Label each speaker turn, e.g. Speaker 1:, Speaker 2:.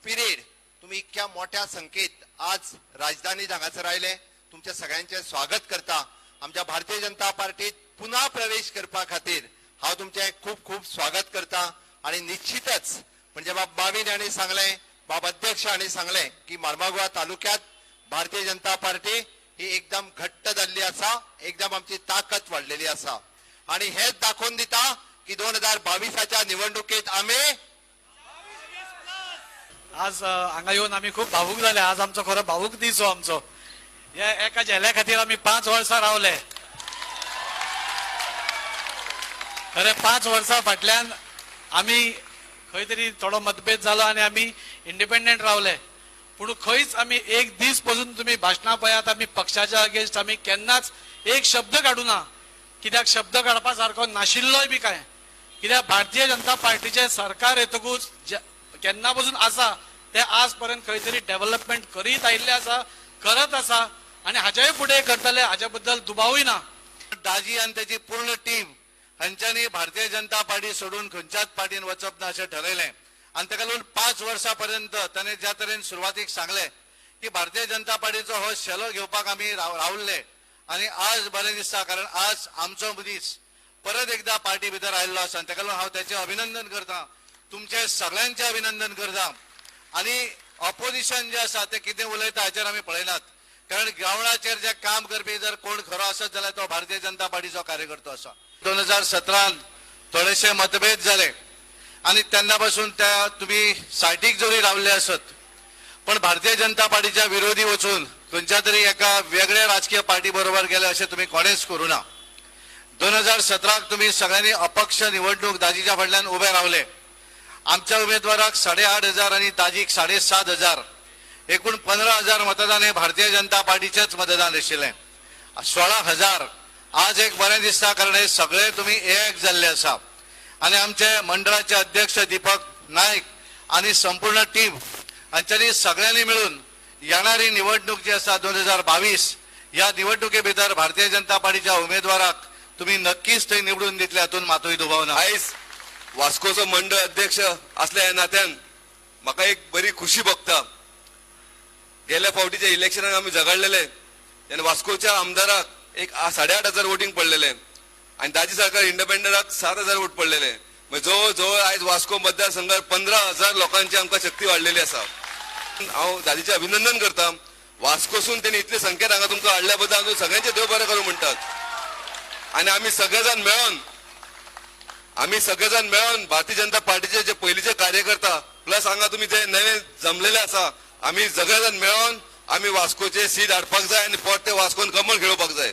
Speaker 1: Period तुम्ही इतक्या मोठ्या संख्येत आज राजधानीत हांगासर आयले. तुमच्या सगळ्यांचे स्वागत करता. आमच्या भारतीय जनता पार्टीत पुन्हा प्रवेश करपा खातीर हांव तुमचें खूब खूब स्वागत करता. आणि निश्चितच म्हणजे बाब बावीन हांणी सांगलें, बाब अध्यक्ष हांणी सांगलें की मार्मागोवा तालुक्यात भारतीय जनता पार्टी ही एकदम घट्ट जाल्ली आसा, एकदम आमची ताकद वाडलेली आसा. आणि हेच दाखोवन दिता की 2022 निवडणुकेत आमी
Speaker 2: आज हांगा येवन आमी खूब भावूक जाले. आज आमचो खरो भावूक दीस हो आमचो. ह्या एका झेल्या खातीर आमी 5 वर्सां रावले. खरें 5 वर्सां फाटल्यान आमी खंय तरी थोडो मतभेद जालो आनी आमी इंडिपेंडंट रावले. पूण खंयच आमी एक दीस पसून तुमी भाशणां पळयात, आमी पक्षाच्या अगेन्स्ट आमी केन्नाच एक शब्द काडूना. कित्याक शब्द काडपा सारको नाशिल्लोय बी काय. कित्याक भारतीय जनता पार्टीचें सरकार येतकूच केन्ना पसून आसा ते आज पर्यंत खंय तरी डेव्हलपमेंट करीत आयिल्ले आसा, करत आसा आनी हाच्याय फुडें करतले, हाच्या बद्दल दुबावूय ना.
Speaker 3: दाजी आनी त्याची पूर्ण टीम हांच्यांनी भारतीय जनता पार्टी सोडून खंयच्याच पार्टीन वचप ना अशें ठरयलें. आनी ताका लागून 5 वर्सां पर्यंत ताणें ज्या तरेन सुरवातीक सांगलें की भारतीय जनता पार्टीचो हो शेलो घेवपाक आमी रावल्ले आनी आज बरें दिसता, कारण आज आमचो मनीस परत एकदा पार्टी भितर आयिल्लो आसा आनी ताका लागून हांव तेचें अभिनंदन करता, तुमचें सगळ्यांचें अभिनंदन करता. आनी ऑपोजिशन जें आसा तें कितें उलयता हाचेर आमी पळयनात, कारण ग्रावंडाचेर जे काम करपी जर कोण खरो आसत जाल्यार तो भारतीय जनता पार्टीचो कार्यकर्तो आसा. 2017 थोडेशे मतभेद जाले आनी तेन्ना पासून त्या तुमी सायटीक जरी रावल्ले आसत पण भारतीय जनता पार्टीच्या विरोधी वचून खंयच्या तरी एका वेगळ्या राजकीय पार्टी बरोबर गेले अशें तुमी कोणेच करूं ना. 2017 तुमी सगळ्यांनी अपक्ष निवडणूक दाजीच्या फाटल्यान उबे रावले. आमच्या उमेदवाराक 8,500 आनी दाजीक 7,500, एकूण 15,000 मतदान हे भारतीय जनता पार्टीचेच मतदान आशिल्लें. 16,000 आज एक बरें दिसता, कारण हे सगळे तुमी एक जाल्ले आसा. आनी आमचे मंडळाचे अध्यक्ष दीपक नायक आनी संपूर्ण टीम हांच्यांनी सगळ्यांनी मिळून येणारी निवडणूक जी आसा 2022 ह्या निवडणुके भितर भारतीय जनता पार्टीच्या उमेदवाराक तुमी नक्कीच थंय निवडून दितले हातून मातूय दुबाव ना.
Speaker 4: आयज वास्कोचो मंडळ अध्यक्ष असल्या ह्या नात्यान म्हाका एक बरी खुशी भोगता. गेल्या फावटीच्या इलेक्शनाक आमी झगडलेले तेन्ना वास्कोच्या आमदाराक एक 8,500 वोटींग पडलेले आनी दाजी सरकार इंडिपेंडंटाक 7,000 वोट पडलेले. म्हणजे जवळ जवळ आयज वास्को मतदारसंघात 15,000 लोकांची आमकां शक्ती वाडलेली आसा. हांव दाजीचें अभिनंदन करता. वास्कोसून तेणी इतले संख्येन हांगा तुमकां हाडल्या बद्दल हांव सगळ्यांचे देव बरें करूं म्हणटात. आनी आमी सगळे जाण मेळोन भारतीय जनता पार्टीचे जे पयलींचे कार्यकर्ता प्लस हांगा तुमी जे नवे जमलेले आसा, आमी सगळे जाण मेळोन आमी वास्कोचे सीट हाडपाक जाय आनी परते वास्कोन कमळ खेळोवपाक जाय.